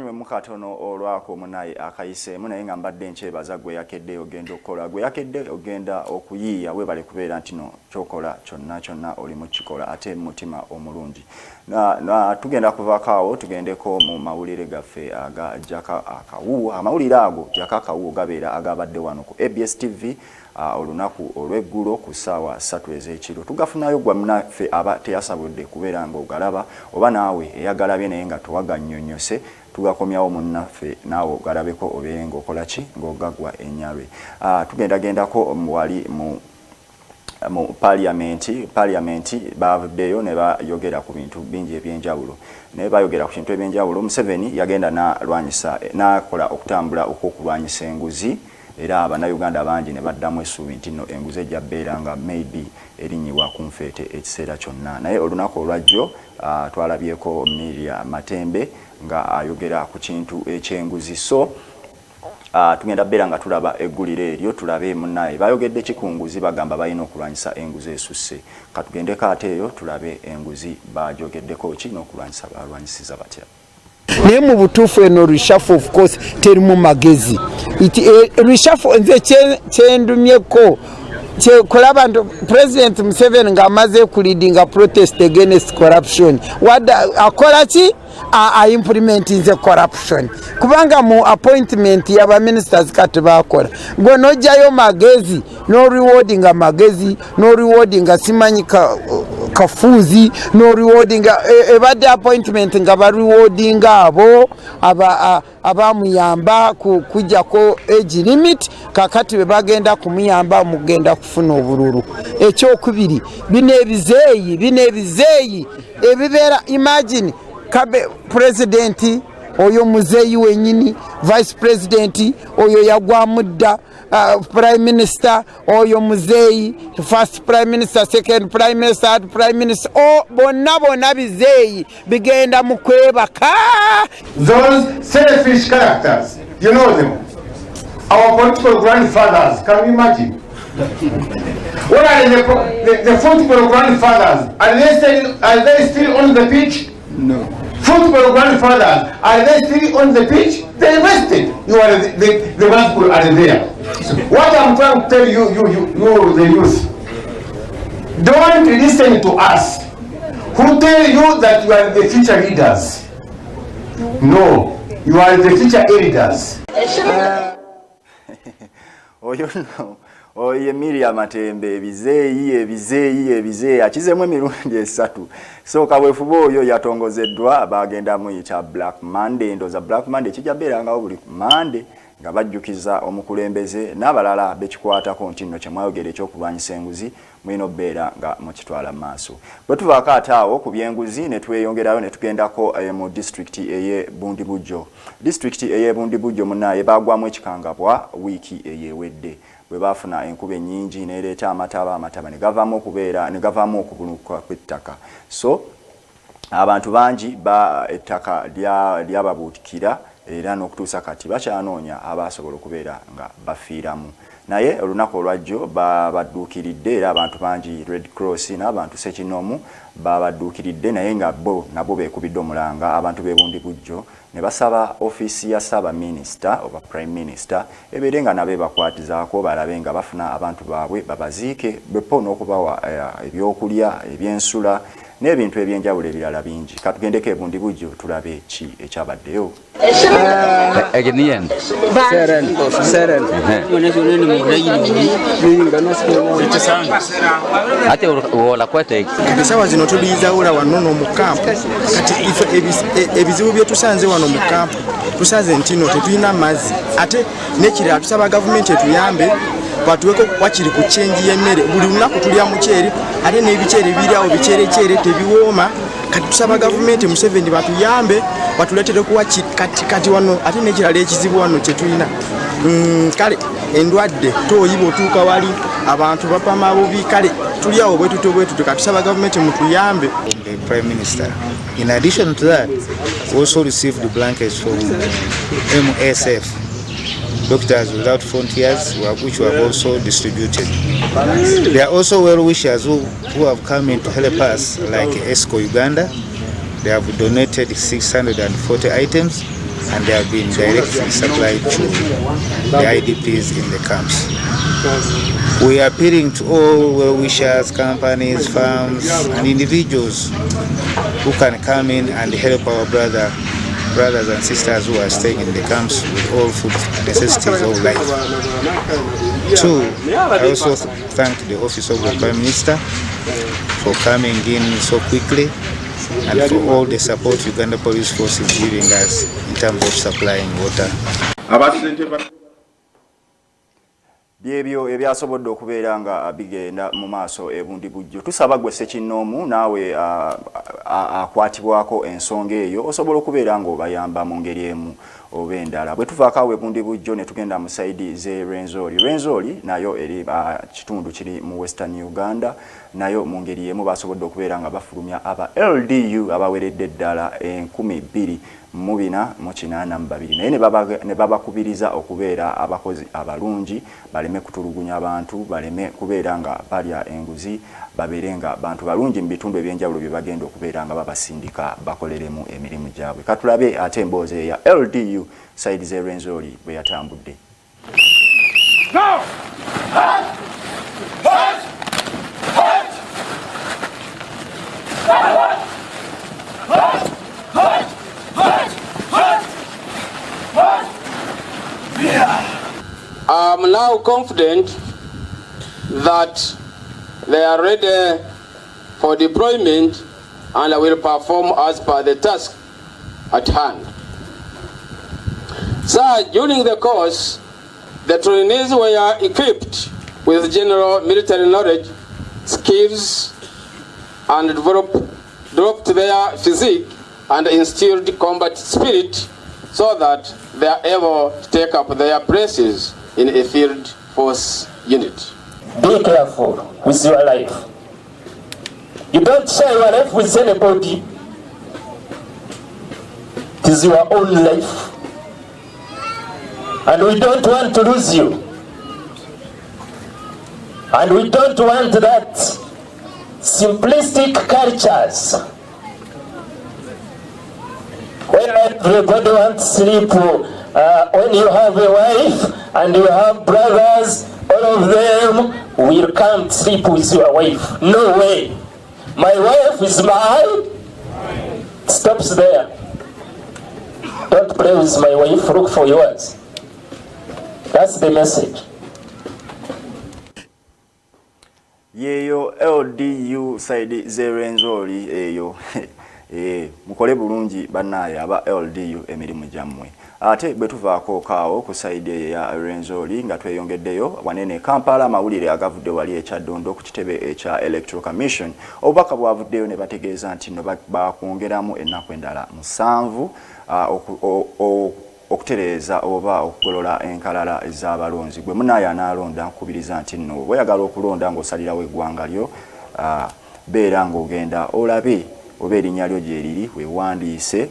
Mu katono olwako munaye akayiseemu, naye nga mbadde nkyebaza gwe yakedde ogenda okukola, gwe yakedde ogenda okuyiiya. Webale kubeera nti no kyokola kyonna kyonna oli mukikola ate mu mutima omulungi. Tugenda kuvaako awo tugendeko mu mawulire gaffe aga Jaka Akawuwo. Amawulire ago Jaka Akawuwo gabeera agabadde wano ku ABS TV olunaku olw'eggulo ku ssaawa 3 ez'ekiro. Tugafunayo gwa munaffe aba teyasobodde kubeera ng'ogalaba, oba naawe eyagalabye naye nga tewagannyonnyose, tugakomyawo munnaffe naawe ogalabeko obeere ng'okola ki, ng'ogagwa enyalwe. Tugendagendako wali mu parliament. Parliament bavuddeyo ne bayogera ku bintu bingi ebyenjawulo, naye bayogera ku kintu ebyenjawulo. Museveni yagenda n'alwanyisa, n'akola okutambula okw'okulwanyisa enguzi, era Abannayuganda bangi ne baddamu essuubi nti nno enguzi ejja bbeera nga maybe erinnyibwa ku nfeete ekiseera kyonna. Naye olunaku olwajjo twalabyeko Miria Matembe nga ayogera ku kintu ekyenguzi. So tugenda bbeera nga tulaba eggulire eryo, tulabe munnaye bayogedde ki ku nguzi. Bagamba balina okulwanyisa enguzi esusse. Katugendeko ate eyo tulabe enguzi bajogeddeko ki n'okulwanyisa balwanyisiza batya. Naye mu butuufu eno reshuffle of course terimu magezi. Reshuffle nze kyendumyeko kulaba nti President Museveni ng'amaze kuleadinga protest against corruption, wadde akola ki, aimplementinze corruption, kubanga mu appointment y'abaministers kati bakola gwe nojjayo magezi norewardinga magezi, norewardinga simanyi kafuuzi, norewardinga ebadde appointment nga barewardinga abo abamuyamba kujjako age limit. Kakati bwe bagenda kumuyamba mugenda kufuna obululu. Ekyokubiri, bino ebizeeyi ebibeera, imagine kabe president oyo muzeeyi wenyini, vice president oyo yagwamu dda, prime minister oyo muzeeyi, first prime minister, second prime minister, third prime minister, oh, bonna bonna bizeeyi bigenda mu kwebaka. Those selfish characters, you know them. Our political grandfathers, can you imagine? What are the football grandfathers? Are they still on the pitch? No. Football grandfathers, are they still on the pitch? They rested. You are the ones who are there. So what I'm trying to tell you, you, the youth, don't listen to us who tell you that you are the future leaders. No, you are the future elders. Oyo nno oyo Emilia Matembe. Ebizeeyi, ebizeeyi, ebizeeyi, akizemu emirundi esatu. So kaweefube oyo yatongozeddwa, bagenda muyita Black Monday. Ndooza Black Monday kijja beerangawo buli Monday nga bajjukiza omukulembeze n'abalala bekikwatako nti nno kyemwayogera ekyokulwanyisa enguzi mulina okubeera nga mukitwala mu maaso. Bwe tuvaako ate awo ku byenguzi ne tweyongerayo ne tugendako mu disitulikiti ey'e Bundibugyo. Disitulikiti ey'e Bundibugyo munaaye baagwamu ekikangabwa wiiki eyewedde bwe baafuna enkuba ennyingi n'ereeta amataba. Amataba ne gavaamu okubeera ne gavaamu okubuluka kw'ettaka. So abantu bangi ba ettaka lyababuutikira era n'okutuusa kati bakyanoonya abasobola okubeera nga bafiiramu. Naye olunaku olwajjo babadduukiridde era abantu bangi, Red Cross n'abantu sekinoomu babadduukiridde, naye nga bo nabo beekubidde omulanga abantu b'e Bundibugyo ne basaba ofiisi ya ssaabaminisita oba prime minister ebeere nga nabo ebakwatizaako balabe nga bafuna abantu baabwe babaziike bepo n'okubawa ebyokulya, ebyensula n'ebintu ebyenjawulo ebirala bingi. Katugendeko e Bundibugyo tulabe ki ekyabaddeyo. Egniyen. Seren, seren. Ate wola kwete. Esawa zino tuliyizawula wano no mu kampu. Kati ife ebizibu bye tusanze wano mu kampu, tusanze nti no tetulina mazzi. Ate n'ekirala, tusaba gavumenti etuyambe batuweko wakiri ku change y'emmere. Buli lunaku tulya muceere, ate n'ebiceere biri awo bicerekyere, tebiwooma. Kati tusaba gavumenti Museveni batuyambe batuleetere kuwa kati wano. Ate n'ekirala ekizibu wano kyetulina, kale endwadde toyi, bw'otuuka wali abantu bapama bubi. Kale tuli awo bwetutyo bwetutyo. Kati tusaba gavumenti mutuyambe. The Prime Minister. In addition to that, we also received blankets from MSF, Doctors Without Frontiers, which were also distributed. There are also well-wishers who have come in to help us, like ESCO Uganda. They have donated 640 items. and they have been directly supplied to the IDPs in the camps. We are appealing to all well-wishers, companies, firms, and individuals who can come in and help our brothers and sisters who are staying in the camps with all food necessities of life. Two, I also thank the Office of the Prime Minister for coming in so quickly and for all the support Uganda Police Force is giving us in terms of supplying water. Byebyo ebyasobodde okubeera nga bigenda mu maaso ebundi bujjo. Tusaba gwe ssekinnoomu naawe akwatibwako ensonga eyo osobola okubeera ng'obayamba mu ngeri emu oba endala. Bwe tuvaako awo ebundi bujjo ne tugenda mu sayidi z'e Rwenzori. Rwenzori nayo eri kitundu kiri mu Western Uganda, nayo mu ngeri emu basobodde okubeera nga bafulumya aba LDU abaweredde ddala 2482, naye ne babakubiriza okubeera abakozi abalungi, baleme kutulugunya abantu, baleme kubeera nga balya enguzi, babeere nga bantu balungi mu bitundu ebyenjawulo bye bagenda okubeera nga babasindika bakoleremu emirimu gyabwe. Katulabe ate emboozi eya LDU sayidi z'e Rwenzori bwe yatambudde. I'm now confident that they are ready for deployment and will perform as per the task at hand. Sir, during the course, the trainees were equipped with general military knowledge, skills, and developed their physique and instilled combat spirit so that they are able to take up their places in a field force unit. Be careful with your life. You don't share your life with anybody. It is your own life. And we don't want to lose you. And we don't want that simplistic cultures when everybody wants to sleep. When you have a wife and you have brothers, all of them will come sleep with your wife. No way. My wife is mine. Stops there. Don't play with my wife, look for yours. That's the message. Yeeyo LDU side z'e Rwenzori eyo. Mukole bulungi bannaaye aba LDU emirimu gyammwe. Ate bwe tuvaako kaawo ku sayidi eyo eya Rwenzori nga tweyongeddeyo wanene Kampala, amawulire agavudde wali e Kyaddondo ku kitebe ekya Electoral Commission, obubaka bwavuddeyo ne bategeeza nti no bakwongeramu ennaku endala 7 okutereeza oba okugolola enkalala ez'abalonzi. Gwe munaaye anaalonda, nkukubiriza nti nno bweyagala okulonda ng'osalirawo eggwanga lyo, beera ng'ogenda olabe oba erinnya lyo gyeriri, weewandiise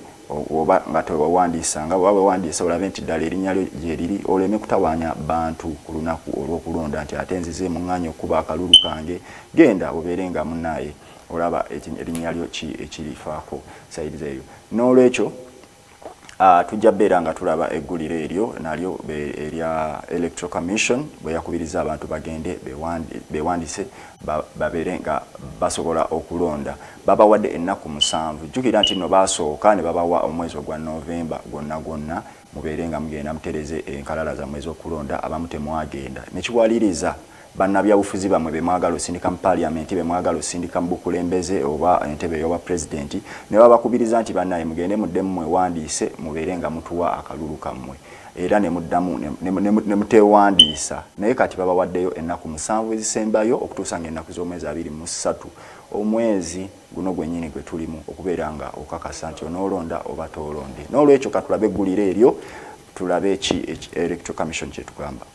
oba nga tewewandiisanga, bweba wewandiisa olabe nti ddala erinnya lyo gyeriri, oleme kutawaanya bantu ku lunaku olw'okulonda nti ate nzize muŋŋaanye okukuba akalulu kange. Genda obeere nga munaaye olaba erinnya lyo ki ekirifaako sayidi eyo. N'olwekyo tujja beera nga tulaba eggulire eryo nalyo erya Electoral Commission bwe yakubiriza abantu bagende bewandiise babeere nga basobola okulonda. Babawadde ennaku 7. Jjukira nti nno baasooka ne babawa omwezi ogwa Novemba gwonna gwonna mubeere nga mugenda mutereze enkalala zammwe ez'okulonda, abamu temwagenda ne kiwaliriza bannabyabufuzi bammwe be mwagala osindika mu paaliyamenti, be mwagala osindika mu bukulembeze oba entebe ey'obwa pulezidenti, ne babakubiriza nti bannaye mugende muddemu mwewandiise mubeere nga mutuwa akalulu kammwe, era ne muddamu ne muteewandiisa. Naye kati babawaddeyo ennaku 7 ezisembayo okutuusa ng'ennaku z'omwezi 23 omwezi guno gwennyini gwe tulimu okubeera nga okakasa nti onoolonda oba toolonde. N'olwekyo katulabe eggulire eryo, tulabe ki Electoral Commission kyetugamba.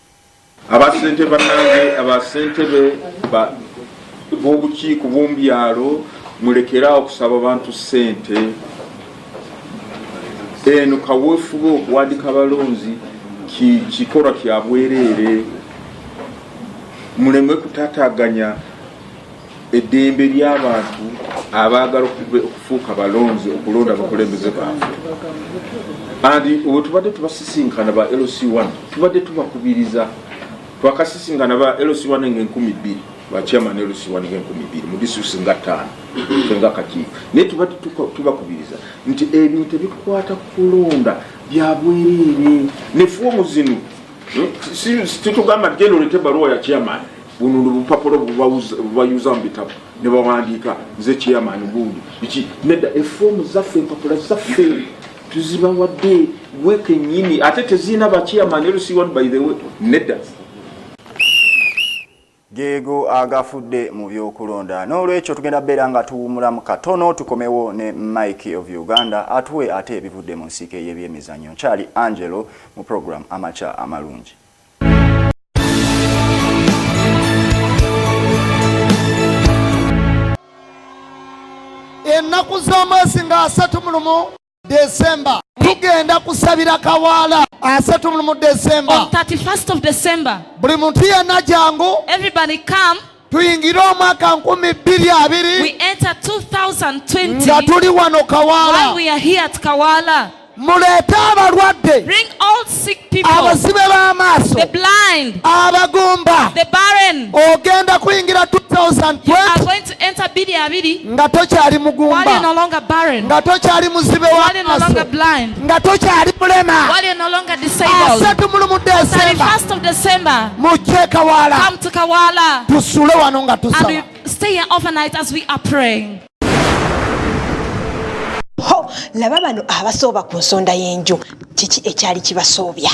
Abasente bannange, abasentebe b'obukiiko bw'omu byalo, mulekeraawo okusaba abantu ssente. Eno kaweefube okuwandiika abalonzi kikolwa kya bwereere. Muleme kutaataaganya eddembe ly'abantu abaagala okufuuka balonzi, okulonda abakulembeze baabwe. And bwe tubadde tubasisinkana ba LC1, tubadde tubakubiriza. Twakasisinkana ba LC1 nga 2000, ba chairman LC1 nga 2000 mu districts nga 5, ffe nga akakiiko. Naye tubadde tubakubiriza nti ebintu ebikwata ku kulonda bya bwereere. Ne foomu zino, tetugamba nti genda oleete ebbaluwa ya chairman. Buno bupapula bubayuza mu bitabo ne bawandiika nze chairman gundi biki. Nedda, efoomu zaffe, empapula zaffe tuzibawadde gwe kennyini, ate tezirina ba chairman LC1, by the way, nedda. Geego agafudde mu byokulonda. N'olwekyo tugenda beera nga tuwumulamu katono, tukomewo ne Mike of Uganda atuwe ate ebivudde mu nsiike y'ebyemizannyo. Nkyali Angelo mu program Amakya Amalungi. Ennaku z'omwezi nga 31 Desemba tugenda kusabira Kawaala, 31 Desemba. On 31st of December, Buli muntu yenna jangu. Everybody come. Tuyingire omwaka 2020 We enter 2020 nga tuli wano Kawaala. While we are here at Kawala. Muleete abalwadde, Bring all sick people, abazibe b'amaaso, the blind, abagumba. The barren. Ogenda kuyingira You are 2020 going to enter bidi abiri nga tokyali while you're no mugumba, longer barren, nga tokyali muzibe while you're no longer w'amaaso, blind, nga tokyali mulema. While you're no longer disabled. 31 Desemba, 31st of December, mujje Kawaala, come to Kawala tusule wano nga and tusaba. We stay here overnight as we are praying. Ho, laba bano abasooba ku nsonda y'enju, kiki ekyali kibasoobya?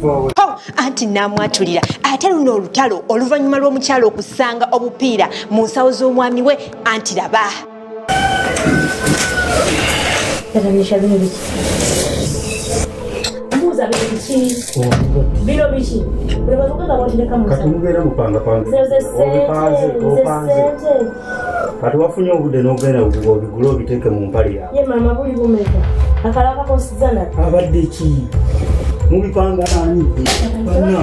Ho, anti naamwatulira ate luno olutalo oluvannyuma lw'omukyalo okusanga obupiira mu nsawo z'omwami we, anti laba. Bino biki? Mbuuza, bino biki? Bino biki? Bwe bavuga batereka mu Kati mubeera mupangapanga. Ze sente, Obipanze, ze opanze. sente. Kati wafunye obudde n'ogenda obigule obiteeke mu mpale yawe. Ye maama, buli bumeka? Akalaka kosiza nate. Abadde ki? Mubipanga nani? Banna.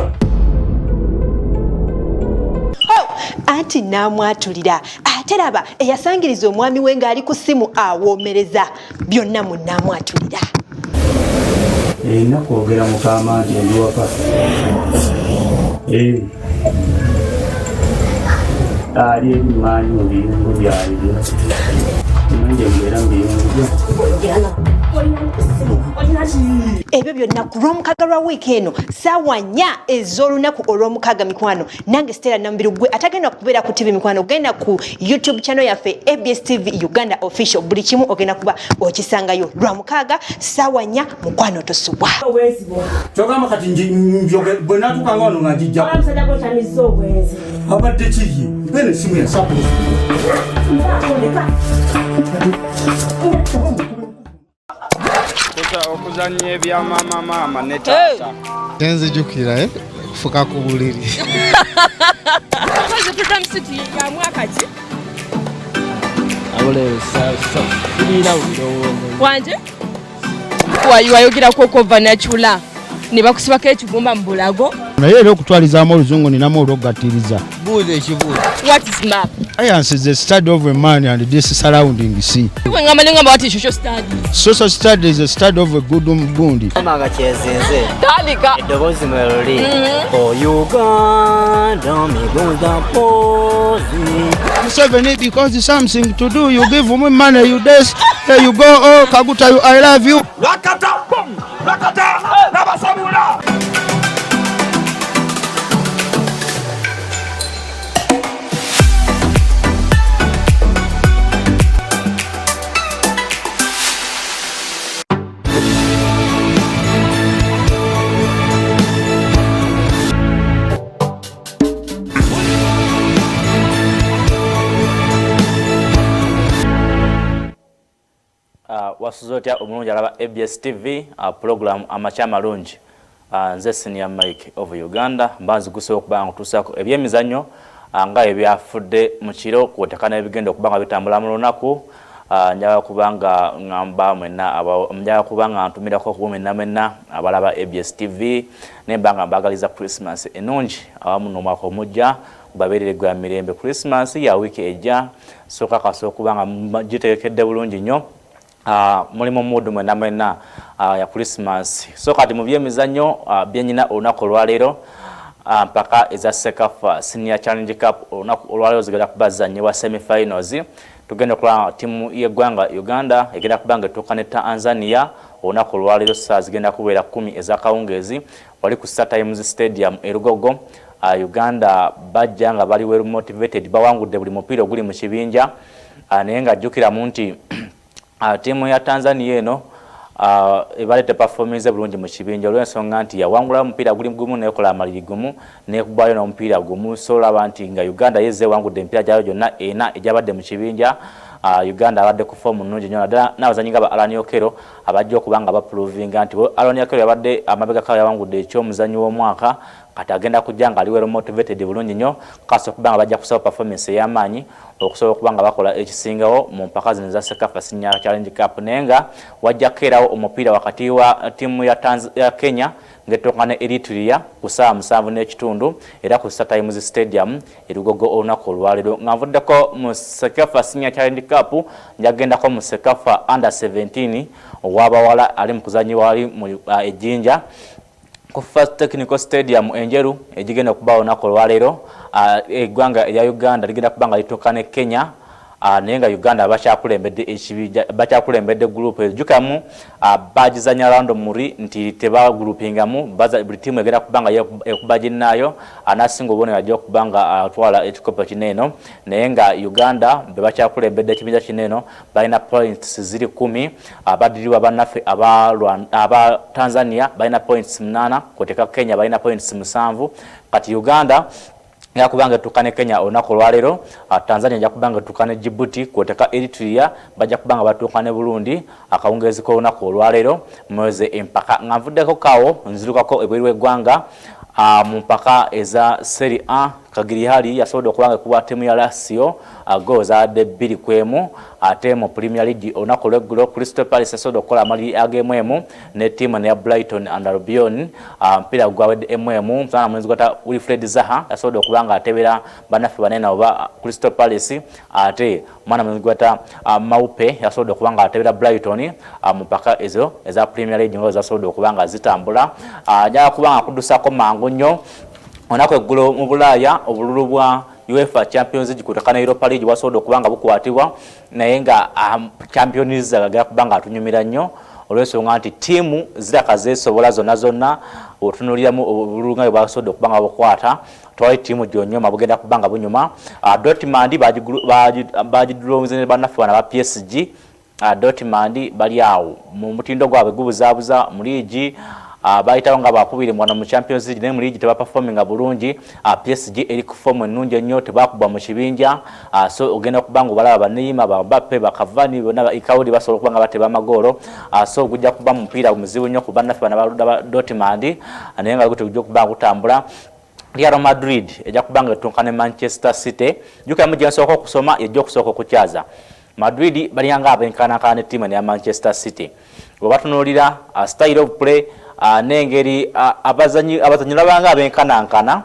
Ho, anti naamwatulira ate laba eyasangiriza omwami we ng'ali ku ssimu awoomereza byonna mu naamwatulira. Erina kwogera mukama nti ndi waka. Eh. Ali eri maanyi mu biyungu byawe byonna. Nange mbeera mu biyungu bya. Ebyo byonna ku Lwomukaaga lwa wiiki eno, saawa 4 ez'olunaku olw'omukaaga. Mikwano, nange Stella Nambiru, gwe atagenda kubeera ku TV, mikwano, genda ku YouTube channel yaffe ABS TV Uganda Official, buli kimu ogenda kuba okisangayo Lwamukaaga saawa 4. Mukwano, tosubwa. Obwenzi bwo. Kyogamba kati bwe natuukanga wano nga njijjako. Omusajja gwotamiza obwenzi. Abadde kiye mpe nesimu ya sapo. Nzakondeka. Okuzannya ebya maama maama ne taata. Tenzijukira kufuka ku buliri. Kozi program city ya mwaka ki? Wanje? Wayogerako ko vernacular ne bakusibako ekigumba mu bulago. Naye era okutwalizaamu oluzungu ninamu olw'okugattiriza. Buuza ekibuuzo. What is map? Science is the study of a man and this surrounding sea. Ngamba ne ngamba, what is social studies? Social study is the study of a good gundi. Nga kyezinze. Tandika. Eddoboozi mwe luli. O Uganda migunda mpozi. Museveni, because something to do, you give me money, you this, there you go, oh Kaguta, you, I love you. Rakata bom, rakata nabasabula. Wasuze otya omulungi alaba ABS TV, program Amakya Amalungi? Nze Senior Mike of Uganda, mba nzigusewo okuba nga nkutuusaako ebyemizannyo nga ebyafudde mu kiro kwoteka n'ebigenda okuba nga bitambula mu lunaku. Njagala kuba nga ŋŋamba mwenna, njagala kuba nga ntumirako kuba mwenna mwenna abalaba ABS TV, naye mba nga mbagaliza Christmas ennungi awamu n'omwaka omujja. Gubabeerere gwa mirembe. Christmas ya wiiki ejja, so kakasa okuba nga gitegekedde bulungi nnyo. Muli mu mood mwenna mwenna ya Christmas. So kati mu byemizannyo byenyina olunaku olwaleero, mpaka eza CECAFA Senior Challenge Cup olunaku olwaleero zigenda kuba zizannyibwa semifinals. Tugenda okulaba ttiimu y'eggwanga Uganda egenda kuba nga etuuka ne Tanzania olunaku olwaleero, ssaawa zigenda kubeera 10 ez'akawungeezi wali ku Star Times Stadium e Lugogo. Uganda bajja nga bali well motivated, bawangudde buli mupiira oguli mu kibinja, naye nga jjukiramu nti ttiimu ya Tanzania eno ebadde teperforminze bulungi mu kibinja, olw'ensonga nti yawangula omupiira guli gumu, nekola amaliri gumu, nekubayo n'omupiira gumu. So olaba nti nga Uganda yezze ewangudde emipiira gyayo gyonna ena egyabadde mu kibinja. Uganda abadde ku form nnungi nnyo, naddala n'abazanyi nga ba Allan Okello abajja okuba nga baprovinga nti Allan Okello yabadde amabegako yawangudde eky'omuzanyi w'omwaka. Kati agenda kujja nga ali well motivated bulungi nnyo, kasi okuba nga bajja kusaba performance ey'amaanyi okusobola okuba nga bakola ekisingawo mu mpaka zino eza CECAFA Senior Challenge Cup. Naye nga wajja kukeerawo omupiira wakati wa ttiimu ya Kenya ng'etooka ne Eritrea ku ssaawa 7:30 era ku Star Times Stadium e Lugogo olunaku olwaleero. Nga nvuddeko mu CECAFA Senior Challenge Cup, njagendako mu CECAFA Under 17 ow'abawala ali mu kuzanyibwa wali mu Ejjinja ku First Technical Stadium Enjeru, egigenda okubaawo olunaku olwaleero. Eggwanga erya Uganda ligenda kuba nga lituuka ne Kenya, naye nga Uganda bakyakulembedde ekibinja, bakyakulembedde group ezo. Jjukamu bagizanya randomly nti tebagroupingamu, buli ttiimu egenda kuba nga ekuba ginnaayo, anasinga obubonero ajja okuba nga atwala ekikopo kino eno. Naye nga Uganda be bakyakulembedde ekibinja kino eno, balina points ziri 10, baddirirwa bannaffe aba Tanzania balina points 8, kwoteka Kenya balina points 7. Kati Uganda yakubanga etuuka ne Kenya olunaku olwaleero, Tanzania ejja kubanga etuuka ne Djibouti, kwoteka Eritrea bajja kubanga batuuka ne Burundi akawungeezi k'olunaku olwaleero mweze empaka. Nga nvuddeko kawo, nzirukako ebweru w'eggwanga mu mpaka eza Serie A. Cagliari yasobodde okuba nga ekuba ttiimu ya Lazio goal zaadde 2-1. Ate mu Premier League olunaku olweggulo, Crystal Palace yasobodde okukola amaliri ag'emwemu ne ttiimu neya Brighton and Albion, mpira gwawedde 1-1. Mwana mulenzi gwata Wilfred Zaha yasobodde okuba nga atebera bannaffe banene oba Crystal Palace, ate mwana mulenzi gwata Maupay yasobodde okuba nga atebera Brighton mu mpaka ezo eza Premier League nga zasobodde okuba nga zitambula. Njagala kuba nga kuddusako mangu nnyo, olunaku eggulo mu Bulaaya obululu bwa UEFA Champions League kutaka ne Europa League bwasobodde okuba nga bukwatibwa, naye nga Champions League agala kuba nga atunyumira nnyo olw'ensonga nti ttiimu ziraka zeesobola zonna zonna. Otunuuliramu obululu nga bwe bwasobodde okuba nga bukwata, twali ttiimu gyonyoma bugenda kuba nga bunyuma. Dortmund bagidulonze ne bannaffe bano aba PSG. Dortmund bali awo mu mutindo gwabwe gubuzaabuza mu liigi, bayitawo nga bakubiri wano mu Champions League, naye mu liigi tebaperforminga bulungi. PSG eri ku form ennungi ennyo, tebakubwa mu kibinja, so ogenda kuba nga obalaba ba Neymar, ba Mbappe, ba Cavani bonna, ba Icardi basobola okuba nga bateba amagoolo, so gujja kuba mupiira muzibu nnyo ku bannaffe bano abaludda ba Dortmund, naye nga gutyo gujja okuba nga gutambula. Real Madrid ejja kuba nga etuuka ne Manchester City. Jjukiramu gye nsooka okusoma yejja okusooka okukyaza. Madrid balinganga abenkanankana ne ttiimu eya Manchester City bwe batunuulira style of play n'engeri abazanyi labanga abenkanankana.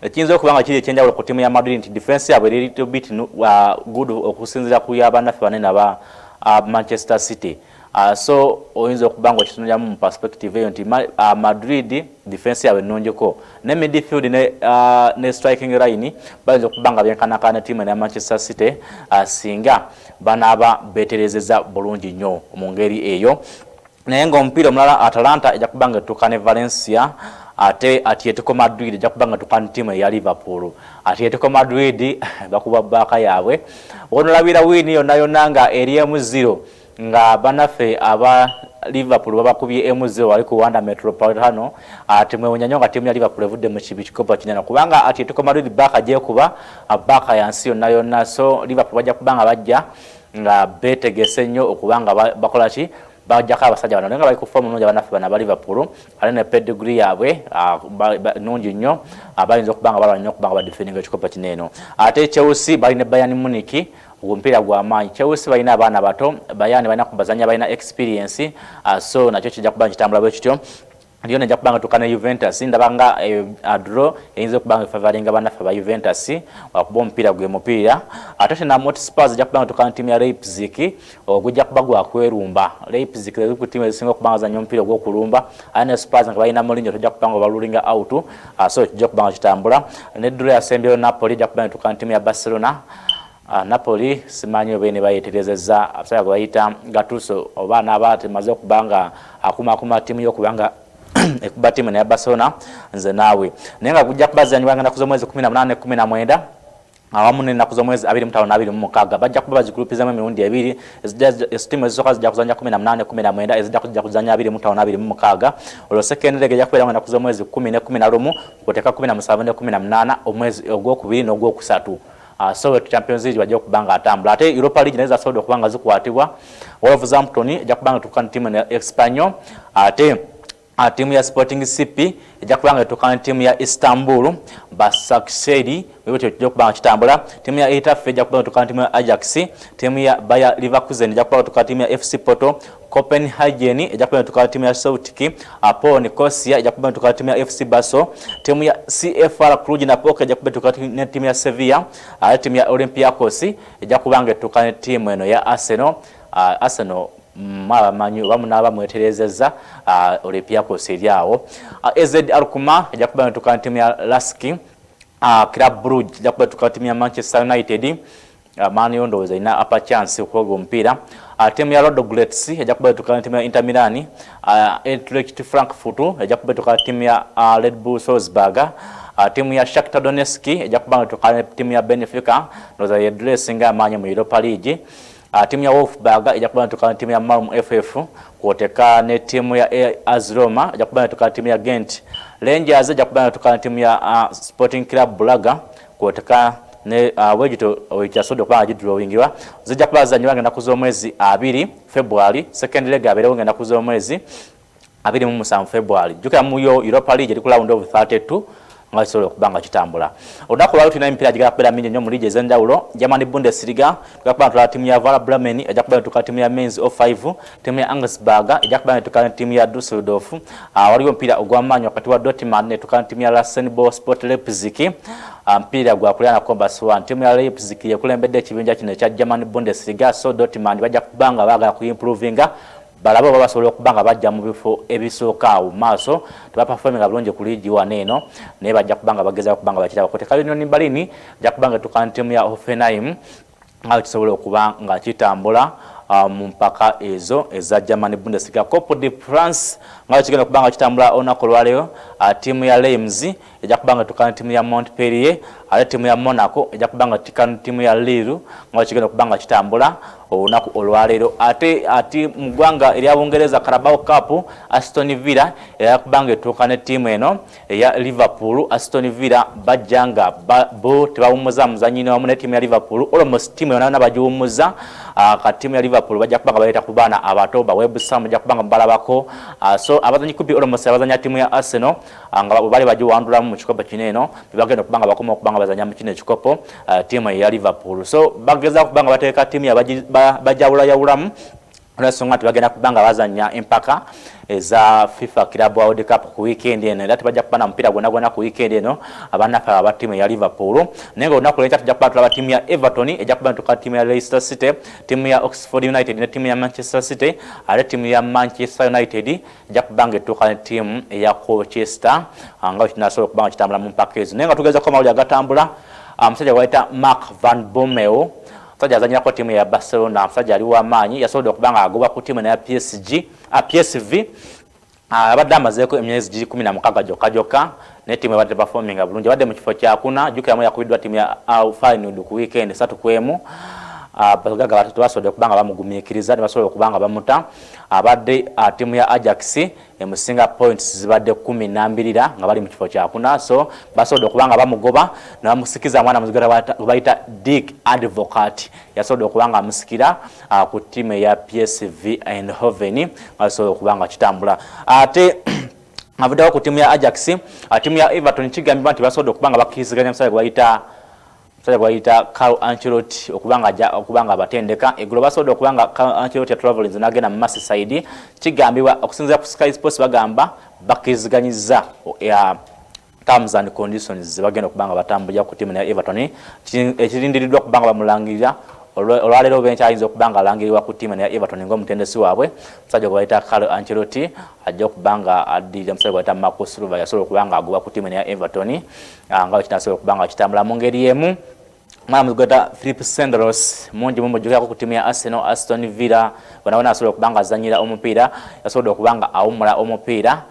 Ekiyinza okuba nga kiri ekyenjawulo ku ttiimu ya Madrid nti defense yaabwe eri little bit good okusinziira ku yabannaffe banene aba Manchester City. So oyinza okuba nga okitunuliramu mu perspective eyo nti Madrid defense yaabwe ennungiko ne midfield ne striking line bayinza okuba nga byenkanankana ne ttiimu eya Manchester City, singa banaaba beeterezeza bulungi nnyo mu ngeri eyo. Naye ng'omupiira omulala, Atalanta ejja kuba nga etuuka ne Valencia, ate Atletico Madrid ejja kuba nga etuuka ne ttiimu eya Liverpool. Atletico Madrid bakuba baaka yaabwe, onolabira win yonna yonna nga eri 1-0, nga bannaffe aba Liverpool babakubye 1-0 wali ku Wanda Metropolitano. Ate mwewunya nnyo nga ttiimu ya Liverpool evudde mu kibi kikopo kinene, kubanga Atletico Madrid baaka gyekuba baaka yansi yonna yonna. So Liverpool bajja kuba nga bajja nga beetegese nnyo okuba nga bakola ki, bajjako abasajja bano, naye nga bali ku form nnungi abannaffe bano aba Liverpool, ate ne pedigree yaabwe nnungi nnyo, bayinza okuba nga balwana nnyo okuba nga badefendinga ekikopo kino eno. Ate Chelsea bali ne Bayern Munich, omupiira gwa maanyi. Chelsea balina abaana bato, Bayern balina kubazanya balina experience, so nakyo kijja kuba nkitambula bwe kityo. Lyon ejja kuba nga tuuka ne Juventus. Ndaba nga draw eyinza okuba nga efavoringa bannaffe aba Juventus wakuba omupiira gwe mupiira. Tottenham Hotspur ejja kuba nga tuuka ne ttiimu ya Leipzig, ogujja kuba gwa kwerumba. Leipzig eri ku ttiimu ezisinga okuba nga zizannya omupiira ogw'okulumba, ate ne Spurs nga balina Mourinho tojja kuba nga obalulinga out, so kijja kuba nga kitambula. Ne draw yasembyeyo Napoli ejja kuba nga etuuka ne ttiimu ya Barcelona. Napoli simanyi oba ene bayeterezezza abasajja gwe bayita Gattuso oba anaaba temaze okuba nga akumaakuma ttiimu ye okuba nga ekuba ttiimu eno eya Barcelona nze naawe. Naye nga gujja kuba zizannyibwa nga ennaku z'omwezi 18 ne 19 awamu n'ennaku z'omwezi 25 ne 26. Bajja kuba bazigulupizamu emirundi ebiri. Ttiimu ezisooka zijja kuzannya 18 ne 19, eziddako zijja kuzannya 25 ne 26. Olwo second leg ejja kubeeramu ennaku z'omwezi 10 ne 11 kw'oteeka 17 ne 18 omwezi ogwokubiri n'ogwokusatu. So Champions League bajja okuba nga atambula, ate Europa League naye zasobodde okuba nga zikwatibwa. Wolverhampton ejja kuba nga etuuka ne ttiimu ya Espanyol, ate ttiimu ya Sporting CP ejja kuba nga etuuka ne ttiimu ya Istanbul Basaksehir. Bwetyo kijja okuba nga kitambula. Ttiimu ya Getafe ejja kuba nga etuuka ne ttiimu ya Ajax, ttiimu ya Bayer Leverkusen ejja kuba nga etuuka ne ttiimu ya FC Porto, Copenhagen ejja kuba etuuka ne ttiimu ya Celtic, Apoel Nicosia ejja kuba etuuka ne ttiimu ya FC Basel, ttiimu ya CFR Cluj Napoca ejja kuba etuuka ne ttiimu ya Sevilla, ate ttiimu ya Olympiacos ejja kuba nga etuuka ne ttiimu eno ya Arsenal. Arsenal mwabamanyi oba munaaba mweterezezza Olympiacos eri awo. AZ Alkmaar ejja kuba etuuka ne ttiimu ya Lask, Club Brugge ejja kuba etuuka ne ttiimu ya Manchester United. Man U ndowooza erina upper chance okuwoga omupiira. Ttiimu ya Ludogorets ejja kuba etuuka ne ttiimu ya Inter Milan, Eintracht Frankfurt ejja kuba etuuka ne ttiimu ya Red Bull Salzburg, ttiimu ya Shakhtar Donetsk ejja kuba etuuka ne ttiimu ya Benfica, ndowooza ye draw esinga amaanyi mu Europa League. Ttiimu ya Wolfsburg ejja kuba etuuka ne ttiimu ya Malmo FF, kwoteka ne ttiimu ya AS Roma ejja kuba etuuka ne ttiimu ya Gent. Rangers ejja kuba etuuka ne ttiimu ya Sporting Club Braga, kwoteka ne wegito ekyasobodde okuba nga gidrawingibwa. Zijja kuba zizannyibwa nga ennaku z'omwezi 2 February, second leg abeerewo nga ennaku z'omwezi 27 February. Jjukira mu yo Europa League eri ku round of 32 nga kisobola okuba nga kitambula. Olunaku olwaleero tulina emipiira gigenda kubeera mingi nnyo mu liigi ez'enjawulo. German Bundesliga tugenda kuba nga tulaba ttiimu ya Werder Bremen ejja kuba netuuka ttiimu ya Mainz 05, ttiimu ya Augsburg ejja kuba netuuka ne ttiimu ya Dusseldorf. Waliwo omupiira ogw'amaanyi wakati wa Dortmund netuuka ne ttiimu ya RasenBallsport Leipzig. Mpiira gwa kulya Combas 1. Ttiimu ya Leipzig yekulembedde ekibinja kino ekya German Bundesliga, so Dortmund bajja kuba nga baagala kuimprovinga balabe oba basobola okuba nga bajja mu bifo ebisooka awo mu maaso. Tebaperforminga bulungi ku liigi wano eno, naye bajja kuba nga bagezaako okuba nga bakiraba. Koteka Union Berlin ejja kuba nga etuuka ne ttiimu ya Hoffenheim nga kisobola okuba nga kitambula mu mpaka ezo eza German Bundesliga. Coupe de France nga kigenda okuba nga kitambula olunaku olwaleero, ttiimu ya Reims ejja kuba nga etuuka ne ttiimu ya Montpellier, ate ttiimu ya Monaco ejja kuba nga etuuka ne ttiimu ya Lille nga kigenda okuba nga kitambula olunaku olwaleero. Ate mu ggwanga erya Bungereza, Carabao Cup, Aston Villa ejja kuba nga etuuka ne ttiimu eno eya Liverpool. Aston Villa bajja nga bo tebawummuza muzannyi wamu ne ttiimu ya Liverpool, almost ttiimu yonna yonna bagiwummuza. Ka ttiimu ya Liverpool bajja kuba nga baleeta ku baana abato ba Webster, mujja kuba nga mubalabako. So abazannyi kubi almost abazannya ttiimu ya Arsenal nga bwe bali bagiwandulamu mu kikopo kino eno bebagenda okuba nga bakoma okuba nga bazannya mu kino ekikopo, ttiimu eya Liverpool. So bagezaako okuba nga bateeka ttiimu ya bajawulayawulamu olw'ensonga nti bagenda kuba nga bazannya empaka eza FIFA Club World Cup ku weekend eno, era tebajja kuba na mupiira gwonna gwonna ku weekend eno abannaffe aba ttiimu eya Liverpool. Naye nga olunaku lwenkya tujja kuba tulaba ttiimu ya Everton ejja kuba netuuka ttiimu ya Leicester City, ttiimu ya Oxford United ne ttiimu ya Manchester City, ate ttiimu ya Manchester United ejja kuba nga etuuka ne ttiimu eya Colchester nga bwe kinasobola okuba nga kitambula mu mpaka ezo. Naye nga tugezaako amawulire agatambula, omusajja gwe bayita Mark van Bommel, omusajja azannyirako ttiimu ya Barcelona, omusajja ali w'amaanyi, yasobodde okuba nga agobwa ku ttiimu eya PSG, PSV. Abadde amazeeko emyezi giri 16 gyokka gyokka, naye ttiimu ebadde performinga bulungi, abadde mu kifo kyakuna. Jjukiramu yakubiddwa ttiimu ya Feyenoord ku weekend 3-1. Abagagga tebasobodde okuba nga bamugumiikiriza ne basobola okuba nga bamuta. Abadde ttiimu ya Ajax emusinga points zibadde 12 nga bali mu kifo kyakuna, so basobodde okuba nga bamugoba ne bamusikiza mwana muzigala gwe bayita Dick Advocaat, yasobodde okuba nga amusikira ku ttiimu eya PSV Eindhoven nga basobola okuba nga kitambula. Ate avuddewo ku ttiimu ya Ajax, ttiimu ya Everton kigambibwa nti basobodde okuba nga bakkiriziganya omusajja gwe bayita Musajja gwayita Carlo Ancelotti okubanga ajja okubanga abatendeka. Eggulo basobodde okubanga Carlo Ancelotti yatravelinze n'agenda mu Merseyside. Kigambibwa okusinziira ku Sky Sports bagamba bakkiriziganyizza terms and conditions ze bagenda okuba nga batambulira ku ttiimu ya Everton. Ekirindiriddwa okuba nga bamulangirira olwaleero oba enkya ayinza okuba nga alangirirwa ku ttiimu ya Everton ng'omutendesi waabwe. Omusajja gwe bayita Carlo Ancelotti ajja okuba nga addirira omusajja gwe bayita Marco Silva yasobola okuba nga agoba ku ttiimu ya Everton nga bwe kinasobola okuba nga kitambula. Mu ngeri y'emu omwana muzigweta Philip Senderos mungi mumujjukirako ku ttiimu ya Arsenal, Aston Villa, wona wona asobola okuba nga azannyira omupiira, yasobodde okuba nga awummula omupiira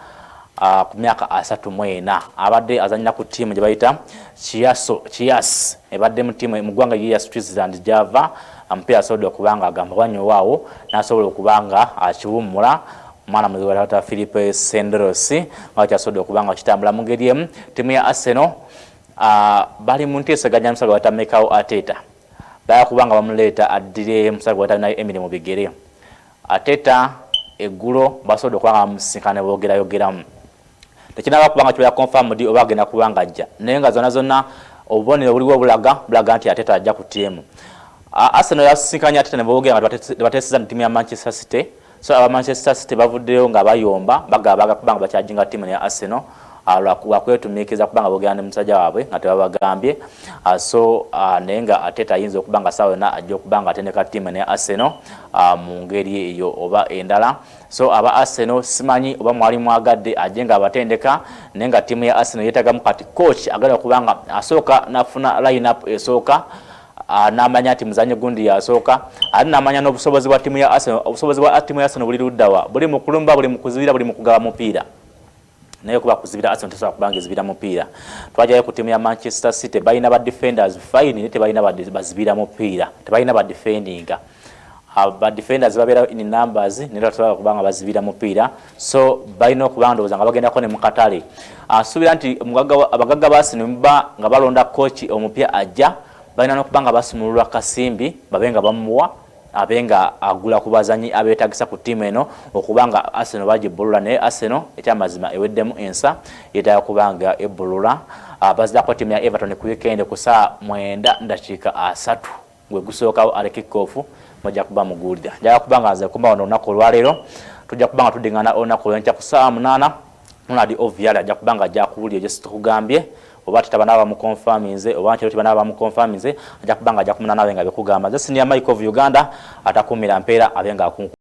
ku myaka 34. Abadde azannyira ku ttiimu gye bayita Chiasso Chias, ebadde mu ttiimu mu ggwanga erya Switzerland gy'ava. Omupiira asobodde okuba nga agamba wanyowaawo n'asobola okuba nga akiwummula. Omwana muzigweta Philip Senderos nga kyasobodde okuba nga kitambula. Mu ngeri emu ttiimu ya Arsenal bali mu nteeseganya musajja gwata Mikel Arteta, baya kuba nga bamuleeta addire musajja gwata naye Emery mu bigere. Arteta eggulo basobodde okuba nga bamusisinkana ne boogerayogeramu. Tekinaba kuba nga kibeera confirmed oba agenda kuba nga ajja, naye nga zonna zonna obubonero buliwo bulaga nti Arteta ajja ku ttiimu. Arsenal yasisinkanye Arteta ne boogera nga tebateeseza ne ttiimu ya Manchester City. So aba Manchester City bavuddeyo nga bayomba, bagamba baga kuba nga bakyajinga ttiimu ya Arsenal lwakwetumiikiriza kubanga boogera ne musajja waabwe nga tebabagambye. So naye nga Arteta ayinza okuba nga ssaawa yonna ajja okuba nga atendeka ttiimu ne Arsenal mu ngeri eyo oba endala. So aba Arsenal simanyi oba mwali mwagadde ajje nga abatendeka, naye nga ttiimu ya Arsenal yeetagamu kati coach agala okuba nga asooka n'afuna line up esooka, n'amanya nti muzannyo gundi yasooka, ate n'amanya n'obusobozi bwa ttiimu ya Arsenal. Obusobozi bwa ttiimu ya Arsenal buli luddawa? Buli mu kulumba, buli mu kuzibira, buli mu kugaba mupiira. Naye kuba kuzibira, Arsenal tesobola kubanga ezibira mupiira. Twajjayo ku ttiimu ya Manchester City, balina ba defenders fine, naye tebalina bazibira mupiira, tebalina ba defendinga. Ba defenders babeera in numbers, naye tebasobola kubanga bazibira mupiira. So balina okuba ndowooza nga bagendako ne mu katale. Nsuubira nti abagagga ba Arsenal muba nga balonda coach omupya ajja, balina n'okuba nga basumululwa kasimbi babe nga bamuwa abe nga agula ku bazanyi abeetagisa ku ttiimu eno okuba nga Arsenal bagibbulula. Naye Arsenal ekyamazima eweddemu ensa, yeetaaga kuba nga ebbulula. Bazirako ttiimu ya Everton ku weekend ku saa 9:30 gwe gusookawo ale kick-off mujja kuba muguwulira. Njagala kuba nga nze kuba wano olunaku olwaleero, tujja kuba nga tuddingana olunaku olwenkya ku ssaawa 8. Ronald Ovial ajja kuba nga ajja kuwulira ekyo situkugambye oba teta banaba bamukonfaminze oba nkiro tibanaba bamukonfaminze, ajja kuba nga ajja kumuna nawe nga bikugamba. Nze Senior Mike of Uganda atakuumira mpeera abe nga akunku.